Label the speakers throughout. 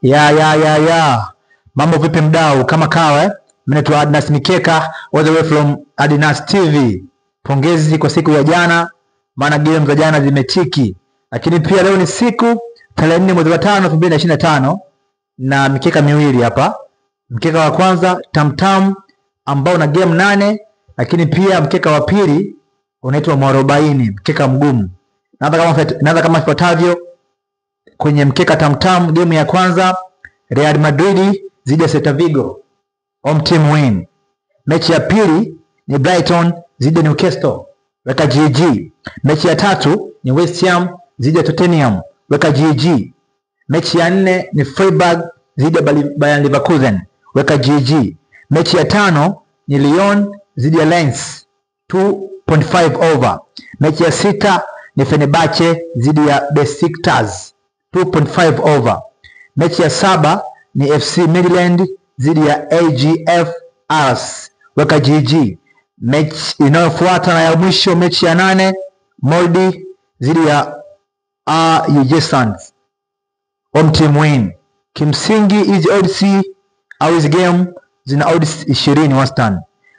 Speaker 1: Ya. Mambo vipi mdau? Kama kawa, eh? Mimi naitwa Adnas Mikeka all the way from Adnas TV. Pongezi kwa siku ya jana, maana game za jana zimetiki. Lakini pia leo ni siku tarehe 4 mwezi wa 5 2025 na mikeka miwili hapa. Mkeka wa kwanza Tamtam ambao una game 8, lakini pia mkeka wa pili unaitwa Mwarobaini, mkeka mgumu. Naanza kama ifuatavyo. Kwenye mkeka Tamtam, game ya kwanza Real Madrid dhidi ya Celta Vigo, home team win. Mechi ya pili ni Brighton dhidi ya Newcastle, weka GG. Mechi ya tatu ni West Ham dhidi ya Tottenham, weka GG. Mechi ya nne ni Freiburg dhidi ya Bayer Leverkusen, weka GG. Mechi ya tano ni Lyon dhidi ya Lens, 2.5 over. Mechi ya sita ni Fenerbahce dhidi ya Besiktas, 2.5 over. Mechi ya saba ni FC Midland dhidi ya AGF Ars, weka GG. Mechi inayofuata na ya mwisho, mechi ya nane, Molde dhidi ya Ujesand, home team win. Kimsingi hizi odds au hizi game zina odds 20 wastani,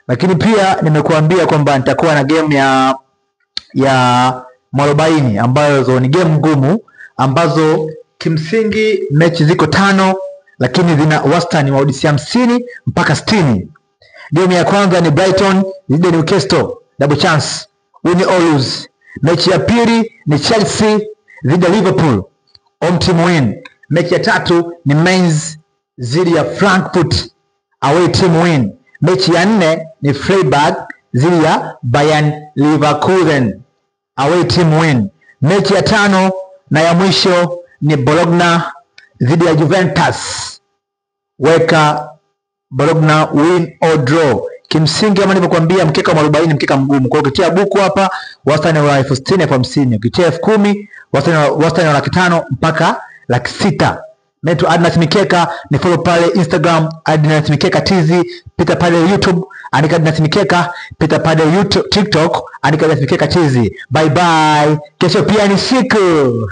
Speaker 1: lakini pia nimekuambia kwamba nitakuwa na game ya mwarobaini ambazo ni game ngumu ambazo kimsingi mechi ziko 5 lakini zina wastani wa odds 50 mpaka 60. Game ya kwanza ni Brighton dhidi ya Newcastle, double chance, win or lose. Mechi ya pili ni Chelsea dhidi ya Liverpool, home team win. Mechi ya tatu ni Mainz dhidi ya Frankfurt, away team win. Mechi ya nne ni Freiburg dhidi ya Bayern Leverkusen, away team win. Mechi ya tano na ya mwisho ni Bologna dhidi ya Juventus, weka Bologna win or draw. Kimsingi kama nilivyokuambia, mkeka wa 40 mkeka mgumu. Kwa hiyo ukitia buku hapa wastani wa 60,000, 50,000. Ukitia 10,000 wastani wa 500,000 mpaka 600,000. Naitwa Adnas Mikeka, ni follow pale Instagram Adnas Mikeka TZ, pita pale YouTube andika Adnas Mikeka, pita pale YouTube, TikTok andika Adnas Mikeka TZ. Bye bye. Kesho pia ni siku.